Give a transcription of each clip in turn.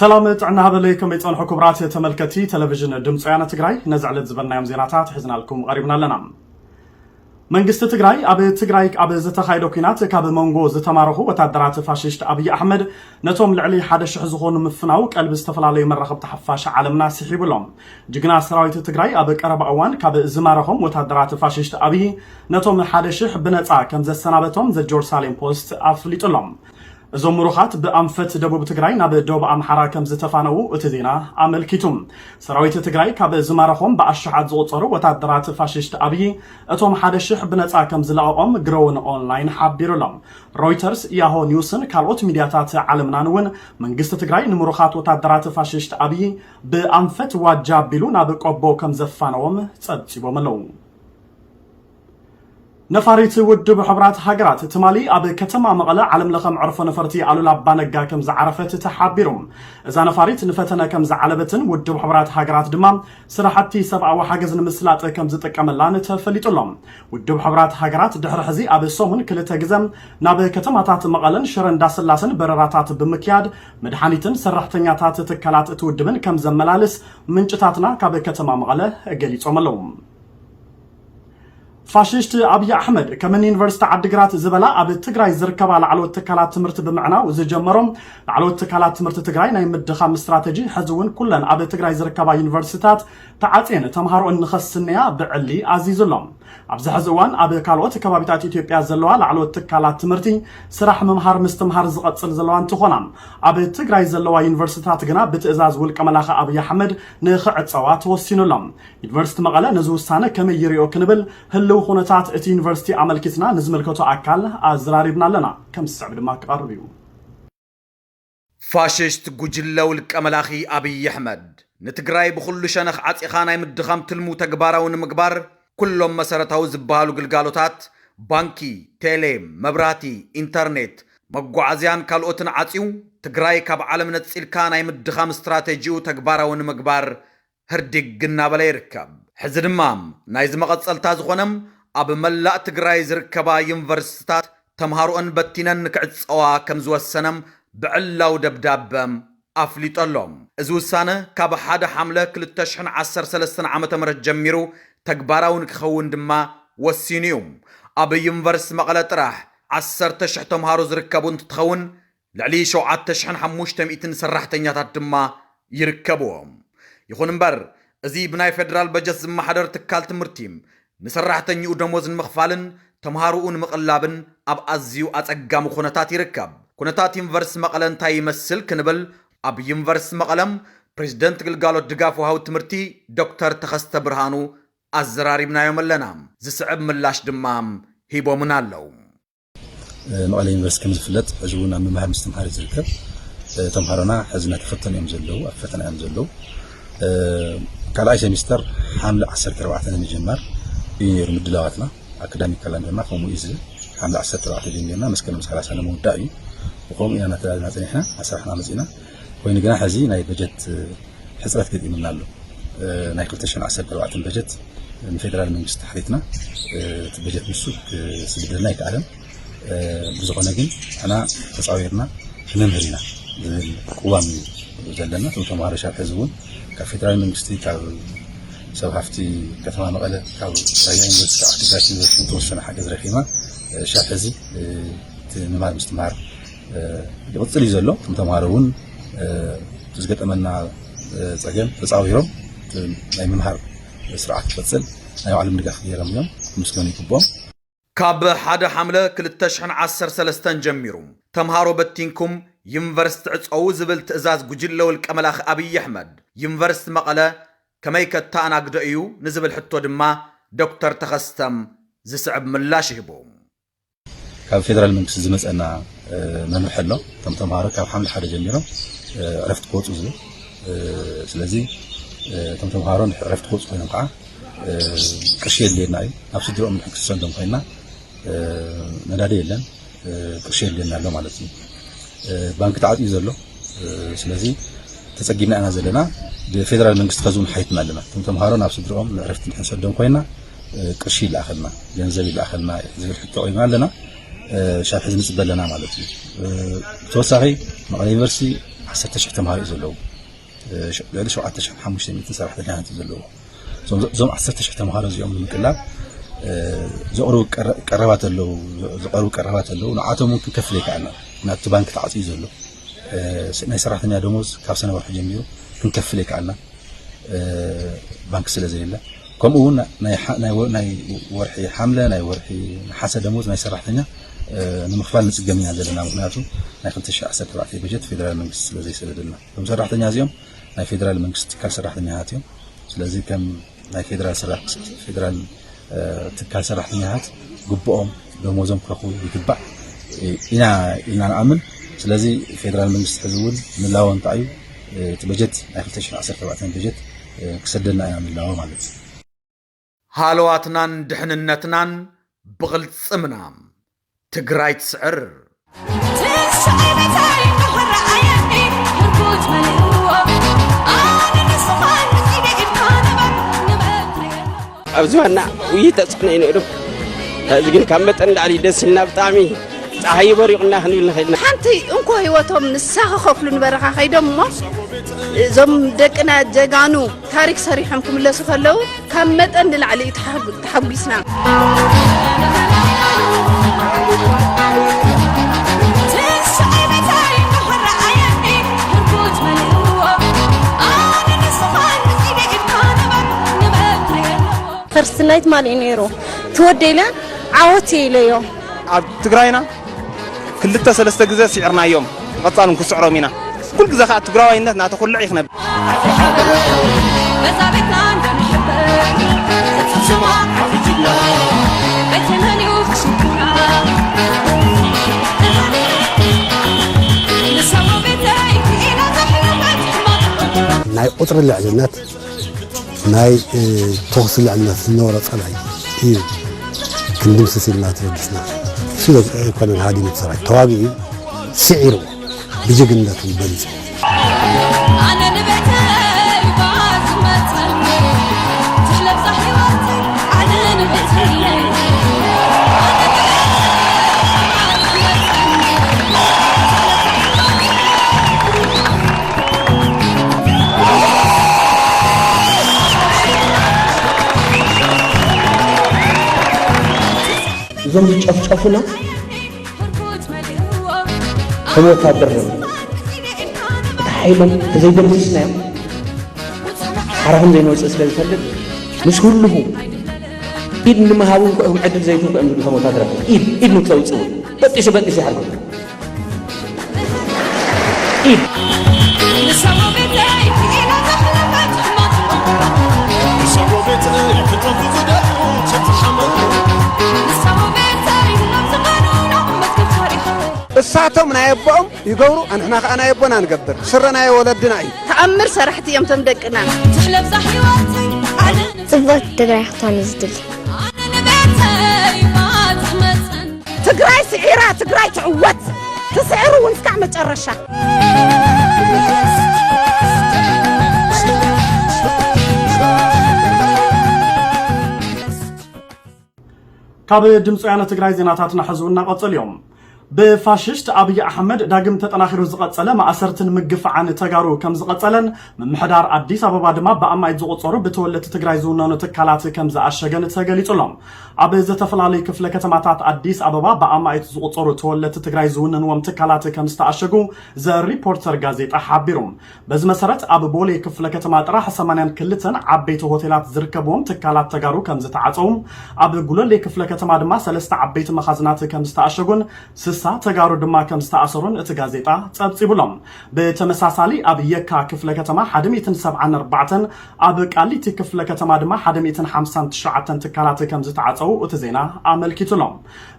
ሰላም ጥዕና ሃበለይ፣ ከመይ ጸንሑ ክቡራት ተመልከቲ ቴሌቪዥን ድምፂ ወያነ ትግራይ? ነዚ ዕለት ዝበልናዮም ዜናታት ሒዝናልኩም ቀሪብና ኣለና። መንግስቲ ትግራይ ኣብ ትግራይ ኣብ ዝተኻየደ ኲናት ካብ መንጎ ዝተማረኹ ወታደራት ፋሽስት ኣብይ ኣሕመድ ነቶም ልዕሊ ሓደ ሽሕ ዝኾኑ ምፍናው ቀልቢ ዝተፈላለዩ መራኸብቲ ሓፋሽ ዓለምና ስሒቡ ኣሎ። ጅግና ሰራዊት ትግራይ ኣብ ቀረባ እዋን ካብ ዝማረኾም ወታደራት ፋሽስት ኣብይ ነቶም ሓደ ሽሕ ብነፃ ከም ዘሰናበቶም ዘ ጀሩሳሌም ፖስት ኣፍሊጡ ኣሎ። እዞም ምሩኻት ብኣንፈት ደቡብ ትግራይ ናብ ደቡብ ኣምሓራ ከም ዝተፋነዉ እቲ ዜና ኣመልኪቱ። ሰራዊት ትግራይ ካብ ዝማረኾም ብኣሽሓት ዝቑጸሩ ወታደራት ፋሽስት ኣብይ እቶም ሓደ ሽሕ ብነጻ ከም ዝለቐቖም ግሮውን ኦንላይን ሓቢሩ ኣሎ። ሮይተርስ፣ ያሆ ኒውስን ካልኦት ሚድያታት ዓለምናን እውን መንግስቲ ትግራይ ንምሩኻት ወታደራት ፋሽስት ኣብይ ብኣንፈት ዋጃ ኣቢሉ ናብ ቆቦ ከም ዘፋነዎም ጸብጺቦም ኣለዉ። ነፋሪት ውድብ ሕቡራት ሃገራት ትማሊ ኣብ ከተማ መቐለ ዓለም ለኸ መዕርፎ ነፈርቲ ኣሉላ ኣባነጋ ከም ዝዓረፈት ተሓቢሩ። እዛ ነፋሪት ንፈተነ ከም ዝዓለበትን ውድብ ሕቡራት ሃገራት ድማ ስራሕቲ ሰብኣዊ ሓገዝ ንምስላጥ ከም ዝጥቀመላን ተፈሊጡ ኣሎ። ውድብ ሕቡራት ሃገራት ድሕሪ ሕዚ ኣብ ሰሙን ክልተ ግዘ ናብ ከተማታት መቐለን ሽረ እንዳስላሰን በረራታት ብምክያድ መድሓኒትን ሰራሕተኛታት ትካላት እቲ ውድብን ከም ዘመላልስ ምንጭታትና ካብ ከተማ መቐለ ገሊጾም ኣለዉ። ፋሽስት ኣብይ ኣሕመድ ከም እኒ ዩኒቨርሲቲ ዓዲግራት ዝበላ ኣብ ትግራይ ዝርከባ ላዕለዎት ትካላት ትምህርቲ ብምዕናው ዝጀመሮ ላዕለዎት ትካላት ትምህርቲ ትግራይ ናይ ምድኻም ስትራተጂ ሕዚ እውን ኩለን ኣብ ትግራይ ዝርከባ ዩኒቨርሲቲታት ተዓፅየን ተምሃሮኦን ንኸስንያ ብዕሊ ኣዚዙ ኣሎ። ኣብዚ ሕዚ እዋን ኣብ ካልኦት ከባቢታት ኢትዮጵያ ዘለዋ ላዕለዎት ትካላት ትምህርቲ ስራሕ ምምሃር ምስትምሃር ዝቐፅል ዘለዋ እንትኾና፣ ኣብ ትግራይ ዘለዋ ዩኒቨርሲቲታት ግና ብትእዛዝ ውልቀ መላኺ ኣብይ ኣሕመድ ንኽዕፀዋ ተወሲኑ ኣሎ። ዩኒቨርሲቲ መቐለ ነዚ ውሳነ ከመይ ይሪኦ ክንብል ህልው ኩነታት እቲ ዩኒቨርሲቲ ኣመልኪትና ንዝምልከቶ ኣካል ኣዘራሪብና ኣለና። ከም ዝስዕብ ድማ ክቐርብ እዩ። ፋሽስት ጉጅለ ውልቀ መላኺ ኣብይ ኣሕመድ ንትግራይ ብኹሉ ሸነኽ ዓፂኻ ናይ ምድኻም ትልሙ ተግባራዊ ንምግባር ኩሎም መሰረታዊ ዝበሃሉ ግልጋሎታት፣ ባንኪ፣ ቴሌ፣ መብራህቲ፣ ኢንተርኔት፣ መጓዓዝያን ካልኦትን ዓፅዩ ትግራይ ካብ ዓለም ነፂልካ ናይ ምድኻም ስትራቴጂኡ ተግባራዊ ንምግባር ህርዲግ እናበለ ይርከብ። ሕዚ ድማ ናይዚ መቐጸልታ ዝኾነ ኣብ መላእ ትግራይ ዝርከባ ዩኒቨርሲቲታት ተምሃሮአን በቲነን ንክዕጸዋ ከም ዝወሰነ ብዕላዊ ደብዳበ ኣፍሊጡ ኣሎ። እዚ ውሳነ ካብ ሓደ ሓምለ ክልተ ሽሕን ዓሰርተ ሰለስተን ዓመተ ምህረት ጀሚሩ ተግባራዊ ንክኸውን ድማ ወሲኑ እዩ። ኣብ ዩኒቨርሲቲ መቐለ ጥራሕ ዓሰርተ ሽሕ ተምሃሮ ዝርከቡ እንትትኸውን ልዕሊ ሸውዓተ ሽሕን ሓሙሽተ ሚእትን ሰራሕተኛታት ድማ ይርከብዎም። ይኹን እምበር፣ እዚ ብናይ ፌደራል በጀት ዝመሓደር ትካል ትምህርቲ ንሰራሕተኛኡ ደሞዝ ንምኽፋልን ተምሃሮኡ ንምቕላብን ኣብ ኣዝዩ ኣጸጋሚ ኩነታት ይርከብ። ኩነታት ዩኒቨርሲቲ መቐለ እንታይ ይመስል ክንብል ኣብ ዩኒቨርሲቲ መቐለ ፕሬዚደንት ግልጋሎት ድጋፍ ወሃቢ ትምህርቲ ዶክተር ተኸስተ ብርሃኑ ኣዘራሪብናዮም ኣለና። ዝስዕብ ምላሽ ድማ ሂቦምና ኣለዉ። መቐለ ዩኒቨርሲቲ ከም ዝፍለጥ ሕዚ እውን ኣብ ምምሃር ምስትምሃር እዩ ዝርከብ። ተምሃሮና ሕዚ እናተፈተኑ እዮም ዘለዉ፣ ኣብ ፈተና እዮም ዘለዉ። ካልኣይ ሴሚስተር ሓምለ ዓሰርተ ኣርባዕተ ንምጅማር እዩ ነይሩ ምድላዋትና። ኣካዳሚክ ካላንደርና ከምኡ እዩ ዝብል። ሓምለ ዓሰርተ ኣርባዕተ ጀሚርና መስከረም ሰላሳ ንምውዳእ እዩ። ብኸምኡ ኢና እናተዳለና ጸኒሕና፣ ኣስራሕና መጺእና። ኮይኑ ግና ሕዚ ናይ በጀት ሕጽረት ገጢሙና ኣሎ። ናይ ክልተ ሽሕን ዓሰርተ ኣርባዕተን በጀት ንፌደራል መንግስቲ ሓቲትና፣ እቲ በጀት ንሱ ክስግደልና ኣይከኣለን። ብዝኾነ ግን ንሕና ተጻዊርና ክንምህር ኢና ዝብል ቅዋም እዩ ዘለና። እቶም ተምሃሮ ሻብ ሕዚ እውን ካብ ፌደራል መንግስቲ፣ ካብ ሰብ ሃፍቲ ከተማ መቐለ፣ ካብ ራያ ዩኒቨርሲቲ፣ ካብ ዓዲግራት ዩኒቨርሲቲ ዝተወሰነ ሓገዝ ረኺብና። ሻብ ሕዚ እቲ ምምሃር ምስትምሃር ይቕጽል እዩ ዘሎ። እቶም ተምሃሮ እውን ዝገጠመና ጸገም ተጻዊሮም ናይ ምምሃር ስርዓት ክቕጽል ናይ ባዕሎም ድጋፍ ገይሮም እዮም። ክምስገኑ ይግብኦም። ካብ ሓደ ሓምለ ክልተ ሽሕን ዓሰርተ ሰለስተን ጀሚሩ ተምሃሮ በቲንኩም ዩኒቨርሲቲ ዕጸዉ ዝብል ትእዛዝ ጉጅለ ውልቀ መላኺ ኣብይ ኣሕመድ ዩኒቨርሲቲ መቐለ ከመይ ከተኣናግዶ እዩ ንዝብል ሕቶ ድማ ዶክተር ተኸስተም ዝስዕብ ምላሽ ይህቡ። ካብ ፌደራል መንግስቲ ዝመፀና መምርሒ ኣሎ። እቶም ተምሃሮ ካብ ሓምለ ሓደ ጀሚሮም ዕረፍቲ ክወፁ ዝብል። ስለዚ እቶም ተምሃሮ ዕረፍቲ ክወፁ ኮይኖም ከዓ ቅርሺ የድልየና እዩ። ናብ ስድረኦም ንክሰዶም ኮይና ነዳዲ የለን፣ ቅርሺ የድልየና ኣሎ ማለት እዩ። ባንክ ተዓፅዩ ዘሎ። ስለዚ ተፀጊምና ኢና ዘለና። ብፌደራል መንግስቲ ከዚ እውን ሓይትና ኣለና። እቶም ተምሃሮ ናብ ስድረኦም ንዕረፍቲ ንክንሰዶም ኮይና ቅርሺ ይለኣኸልና፣ ገንዘብ ይለኣኸልና ዝብል ሕቶ ቀሪብና ኣለና። ሻብ ሕዚ ንፅበ ኣለና ማለት እዩ። ብተወሳኺ መቐለ ዩኒቨርሲቲ ዓሰርተ ሽሕ ተምሃሮ እዩ ዘለዎ። ልዕሊ ሸውዓተ ሽሕን ሓሙሽተ ሚእትን ሰራሕተኛታት እዩ ዘለዎ። እዞም ዓሰርተ ሽሕ ተምሃሮ እዚኦም ንምቅላብ ዘቕርቡ ቀረባት ኣለዉ። ዘቕርቡ ቀረባት ኣለዉ። ንዓቶም እውን ክንከፍል ኣይከኣልና። ናብቲ ባንክ ተዓፅዩ ዘሎ ናይ ሰራሕተኛ ደሞዝ ካብ ሰነ ወርሒ ጀሚሩ ክንከፍል ኣይከኣልና። ባንክ ስለ ዘየለ፣ ከምኡ እውን ናይ ወርሒ ሓምለ፣ ናይ ወርሒ ነሓሰ ደሞዝ ናይ ሰራሕተኛ ንምኽፋል ንፅገም ኢና ዘለና። ምክንያቱ ናይ ክልተ ሽሕ ዓሰርተ ኣርባዕተ በጀት ፌደራል መንግስቲ ስለ ዘይሰደደልና፣ እዞም ሰራሕተኛ እዚኦም ናይ ፌደራል መንግስቲ ትካል ሰራሕተኛታት እዮም። ስለዚ ከም ናይ ፌደራል ሰራ-፣ ፌደራል ትካል ሰራሕተኛታት ግብኦም ደሞዞም ክረኽቡ ይግባእ ኢና ኢልና ንኣምን። ስለዚ ፌደራል መንግስቲ ሕዚ እውን ምላዎ እንታይ እዩ? እቲ በጀት ናይ ክልተ ሽሕን ዓሰርተ ኣርባዕተን በጀት ክሰደልና ኢና ምላዎ ማለት እዩ። ሃለዋትናን ድሕንነትናን ብቕልጽምና። ትግራይ ትስዕር። ኣብዚ ዋና ውይይት ተፅዕኖ እዩ ነይሩ። እዚ ግን ካብ መጠን ንላዕሊ ደስ ኢልና ብጣዕሚ ፀሓይ በሪቑና ክንብል ንኽእል ኢና። ሓንቲ እንኮ ህይወቶም ንሳ ክኸፍሉ ንበረኻ ከይዶም እሞ እዞም ደቅና ጀጋኑ ታሪክ ሰሪሖም ክምለሱ ከለዉ ካብ መጠን ንላዕሊ እዩ ተሓጉ- ተሓጒስና። ፈርስት ናይት ማን እዩ ነይሩ ትወደ ኢለ ዓወት እየ ኢለዮ። ኣብ ትግራይና ክልተ ሰለስተ ግዘ ስዒርናዮም፣ ብቐፃል እውን ክስዕሮም ኢና። ኩሉ ግዘ ከዓ ትግራዋይነት እናተኹልዐ እዩ ክነብር። ናይ ቁፅሪ ልዕልነት ናይ ተኹሲ ልዕልነት ዝነበሮ ፀላኢ እዩ ክንድምስስ ኢልና ተበጊስና። እሱ ኣይኮነን ሃዲሙ እቲ ሰራዊት፣ ተዋጊኡ እዩ፣ ስዒሩ ብጅግንነቱ ገሊፁ። እዞም ዝጨፍጨፉና ከም ወታደር እዮም። እቲ ሓይሎም ተዘይደምስስናዮም ሓራኹም ዘይንወፅእ ስለ ዝፈልጥ ምስ ህልኹ ኢድ ንምሃብ እንኮ እዮም ዕድል ዘይትህቡ እዮም ዝብሉ ከም ወታደራት ኢድ ኢድ ንክተውፅኡ በጢሱ በጢሱ ይሓርኩም። እሳቶም ናይ ኣቦኦም ይገብሩ፣ ኣንሕና ከዓ ናይ ኣቦና ንገብር። ስረ ናይ ወለድና እዩ። ተኣምር ሰራሕቲ እዮም ቶም ደቅና። ጽብቕቲ ትግራይ ክትኮን እዩ ዝድሊ። ትግራይ ስዒራ ትግራይ ትዕወት። ትስዕር እውን እስካዕ መጨረሻ። ካብ ድምፂ ወያነ ትግራይ ዜናታትና ሕዚ እውን እናቐፀሉ እዮም። ብፋሽስት ኣብይ ኣሕመድ ዳግም ተጠናኺሩ ዝቐፀለ ማእሰርትን ምግፋዕን ተጋሩ ከም ዝቐፀለን ምምሕዳር ኣዲስ ኣበባ ድማ ብኣማኢት ዝቑፀሩ ብተወለድቲ ትግራይ ዝውነኑ ትካላት ከም ዝኣሸገን ተገሊፁ ኣሎ። ኣብ ዝተፈላለዩ ክፍለ ከተማታት ኣዲስ ኣበባ ብኣማኢት ዝቑፀሩ ተወለድቲ ትግራይ ዝውነንዎም ትካላት ከም ዝተኣሸጉ ዘ ሪፖርተር ጋዜጣ ሓቢሩ። በዚ መሰረት ኣብ ቦሌ ክፍለ ከተማ ጥራሕ ሰማንያን ክልተን ዓበይቲ ሆቴላት ዝርከብዎም ትካላት ተጋሩ ከም ዝተዓፀዉ፣ ኣብ ጉለሌ ክፍለ ከተማ ድማ ሰለስተ ዓበይቲ መኻዝናት ከም ዝተኣሸጉን ስሳ ተጋሩ ድማ ከም ዝተኣሰሩን እቲ ጋዜጣ ፀብፂቡ ኣሎ። ብተመሳሳሊ ኣብ የካ ክፍለ ከተማ ሓደ ሚእትን ሰብዓን ኣርባዕተን፣ ኣብ ቃሊቲ ክፍለ ከተማ ድማ ሓደ ሚእትን ሓምሳን ትሽዓተን ትካላት ከም ዝተዓፀዉ እቲ ዜና ኣመልኪቱ ኣሎ።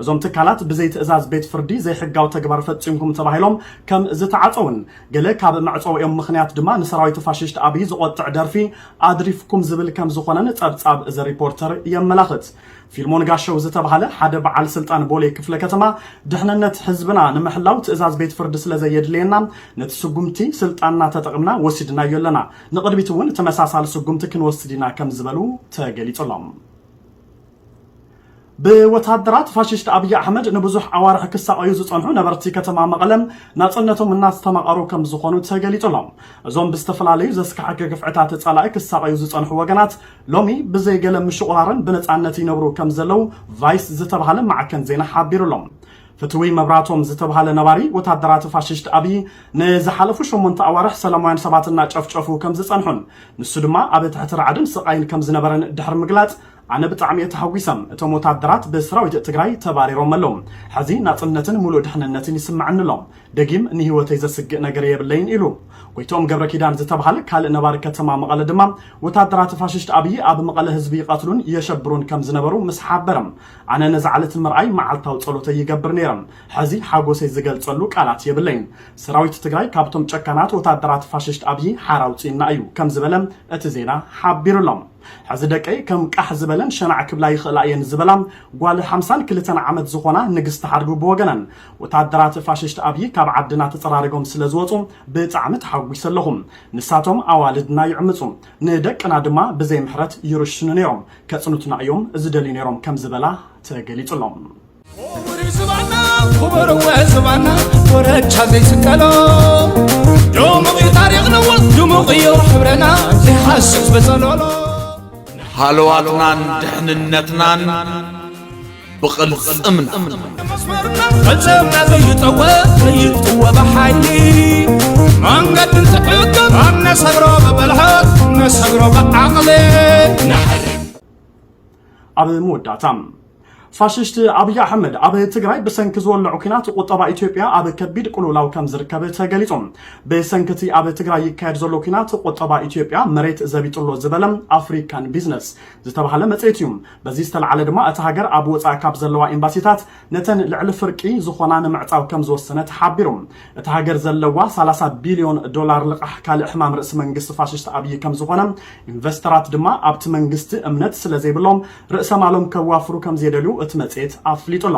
እዞም ትካላት ብዘይ ትእዛዝ ቤት ፍርዲ ዘይሕጋዊ ተግባር ፈፂምኩም ተባሂሎም ከም ዝተዓፀዉን ገለ ካብ መዕፀዊኦም ምኽንያት ድማ ንሰራዊት ፋሽስት ኣብይ ዝቖጥዕ ደርፊ ኣድሪፍኩም ዝብል ከም ዝኾነን ፀብፃብ ዘ ሪፖርተር የመላኽት። ፊልሞን ጋሸው ዝተባህለ ሓደ በዓል ስልጣን ቦሌ ክፍለ ከተማ ድሕንነት ህዝብና ንምሕላው ትእዛዝ ቤት ፍርዲ ስለ ዘየድልየና ነቲ ስጉምቲ ስልጣንና ተጠቕምና ወሲድናዮ ኣለና። ንቕድሚት እውን ተመሳሳሊ ስጉምቲ ክንወስድ ኢና ከም ዝበሉ ተገሊጹ ኣሎ። ብወታደራት ፋሽስት ኣብይ ኣሕመድ ንብዙሕ ኣዋርሕ ክሳቐዩ ዝጸንሑ ነበርቲ ከተማ መቐለ ናጽነቶም እናስተማቐሩ ከም ዝኾኑ ተገሊጹ ኣሎ። እዞም ብዝተፈላለዩ ዘስካሕክሕ ግፍዕታት ጸላኢ ክሳቐዩ ዝጸንሑ ወገናት ሎሚ ብዘይገለ ምሽቑራርን ብነጻነት ይነብሩ ከም ዘለዉ ቫይስ ዝተባህለ ማዕከን ዜና ሓቢሩ ኣሎ። ፍትዊ መብራቶም ዝተባህለ ነባሪ ወታደራት ፋሽስት ኣብይ ንዝሓለፉ ሸሞንተ ኣዋርሕ ሰላማውያን ሰባት እናጨፍጨፉ ከም ዝጸንሑን ንሱ ድማ ኣብ ትሕቲ ራዕድን ስቓይን ከም ዝነበረን ድሕሪ ምግላጽ ኣነ ብጣዕሚ እየ ተሓጒሰ። እቶም ወታደራት ብሰራዊት ትግራይ ተባሪሮም ኣለዉ። ሕዚ ናጽነትን ሙሉእ ድሕንነትን ይስምዐኒ ኣሎ። ደጊም ንህይወተይ ዘስግእ ነገር የብለይን ኢሉ። ጎይትኦም ገብረ ኪዳን ዝተባህለ ካልእ ነባሪ ከተማ መቐለ ድማ ወታደራት ፋሽስት ኣብይ ኣብ መቐለ ህዝቢ ይቐትሉን የሸብሩን ከም ዝነበሩ ምስ ሓበረ ኣነ ነዚ ዓለት ምርኣይ መዓልታዊ ጸሎተይ ይገብር ነይረ። ሕዚ ሓጎሰይ ዝገልጸሉ ቃላት የብለይን። ሰራዊት ትግራይ ካብቶም ጨካናት ወታደራት ፋሽስት ኣብይ ሓራ ኣውጺእና እዩ ከም ዝበለ እቲ ዜና ሓቢሩ ኣሎ። ሕዚ ደቀይ ከም ቃሕ ዝበለን ሸናዕ ክብላ ይኽእላ እየን ዝበላ ጓል ሓምሳን ክልተን ዓመት ዝኾና ንግስቲ ሓድጉ ብወገነን ወታደራት ፋሽስት ኣብይ ካብ ዓድና ተጸራሪጎም ስለ ዝወጹ ብጣዕሚ ተሓጒሰ ኣለኹ። ንሳቶም ኣዋልድና ይዕምጹ፣ ንደቅና ድማ ብዘይ ምሕረት ይርሽኑ ነይሮም፣ ከጽኑትና እዮም ዝደልዩ ነይሮም ከም ዝበላ ተገሊጹ ኣሎ። ክቡር ዝባና ክቡር ወ ዝባና ኮረቻ ዘይስቀሎ ድሙቕ እዩ ታሪኽ ነዎ ድሙቕ እዩ ሕብረና ዘይሓስስ በጸሎሎ ሃለዋትናን ድሕንነትናን ብቕልጽምና መስመርና ፈጸምና ዘይጠወ ዘይጥወ ብሓይሊ መንገድን ትዕቅብ ኣብ ነሰግሮ ብብልሓት ነሰግሮ ብዓቕሊ ንሓሊ ኣብ መወዳእታ ፋሽስት ኣብይ ኣሕመድ ኣብ ትግራይ ብሰንኪ ዝወለዑ ኲናት ቁጠባ ኢትዮጵያ ኣብ ከቢድ ቅልውላው ከም ዝርከብ ተገሊጹ። ብሰንኪ እቲ ኣብ ትግራይ ይካየድ ዘሎ ኲናት ቁጠባ ኢትዮጵያ መሬት ዘቢጡሎ ዝበለ ኣፍሪካን ቢዝነስ ዝተባህለ መጽሔት እዩ። በዚ ዝተላዓለ ድማ እታ ሃገር ኣብ ወጻኢ ካብ ዘለዋ ኤምባሲታት ነተን ልዕሊ ፍርቂ ዝኾና ንምዕጻው ከም ዝወሰነ ተሓቢሩ። እታ ሃገር ዘለዋ ሰላሳ ቢልዮን ዶላር ልቓሕ ካልእ ሕማም ርእሲ መንግስቲ ፋሽስት ኣብይ ከም ዝኾነ ኢንቨስተራት ድማ ኣብቲ መንግስቲ እምነት ስለ ዘይብሎም ርእሰ ማሎም ከዋፍሩ ከም ዘየደልዩ እቲ መጽሔት ኣፍሊጡ ኣሎ።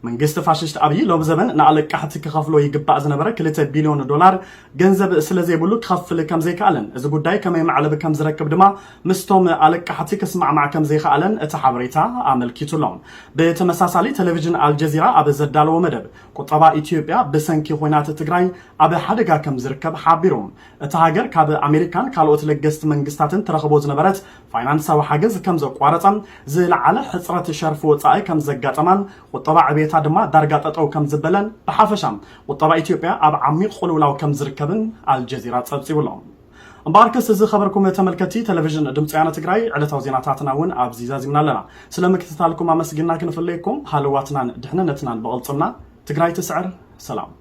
መንግስቲ ፋሽስት ኣብይ ሎም ዘበን ንኣለቃሕቲ ክኸፍሎ ይግባእ ዝነበረ ክልተ ቢልዮን ዶላር ገንዘብ ስለ ዘይብሉ ክኸፍል ከም ዘይከኣለን እዚ ጉዳይ ከመይ መዕለቢ ከም ዝረክብ ድማ ምስቶም ኣለቃሕቲ ክስማዕማዕ ከም ዘይከኣለን እቲ ሓበሬታ ኣመልኪቱ ኣሎ። ብተመሳሳሊ ቴሌቪዥን ኣልጀዚራ ኣብ ዘዳለዎ መደብ ቁጠባ ኢትዮጵያ ብሰንኪ ኹናት ትግራይ ኣብ ሓደጋ ከም ዝርከብ ሓቢሩ። እታ ሃገር ካብ ኣሜሪካን ካልኦት ለገስቲ መንግስታትን ትረኽቦ ዝነበረት ፋይናንሳዊ ሓገዝ ከም ዘቋረጸ፣ ዝለዓለ ሕጽረት ሸርፊ ወጻኢ ከም ዘጋጠማን ቁጠባ ዕቤታ ድማ ዳርጋ ጠጠው ከም ዝበለን ብሓፈሻ ቁጠባ ኢትዮጵያ ኣብ ዓሚቕ ቁልውላው ከም ዝርከብን ኣልጀዚራ ጸብጺቡ ኣሎ። እምበኣርከስ እዚ ኸበርኩም ተመልከቲ ቴሌቪዥን ድምፂ ወያነ ትግራይ ዕለታዊ ዜናታትና እውን ኣብዚ ዛዚምና ኣለና። ስለ ምክትታልኩም ኣመስግና ክንፍለየኩም ሃለዋትናን ድሕንነትናን ብቕልፅምና ትግራይ ትስዕር። ሰላም።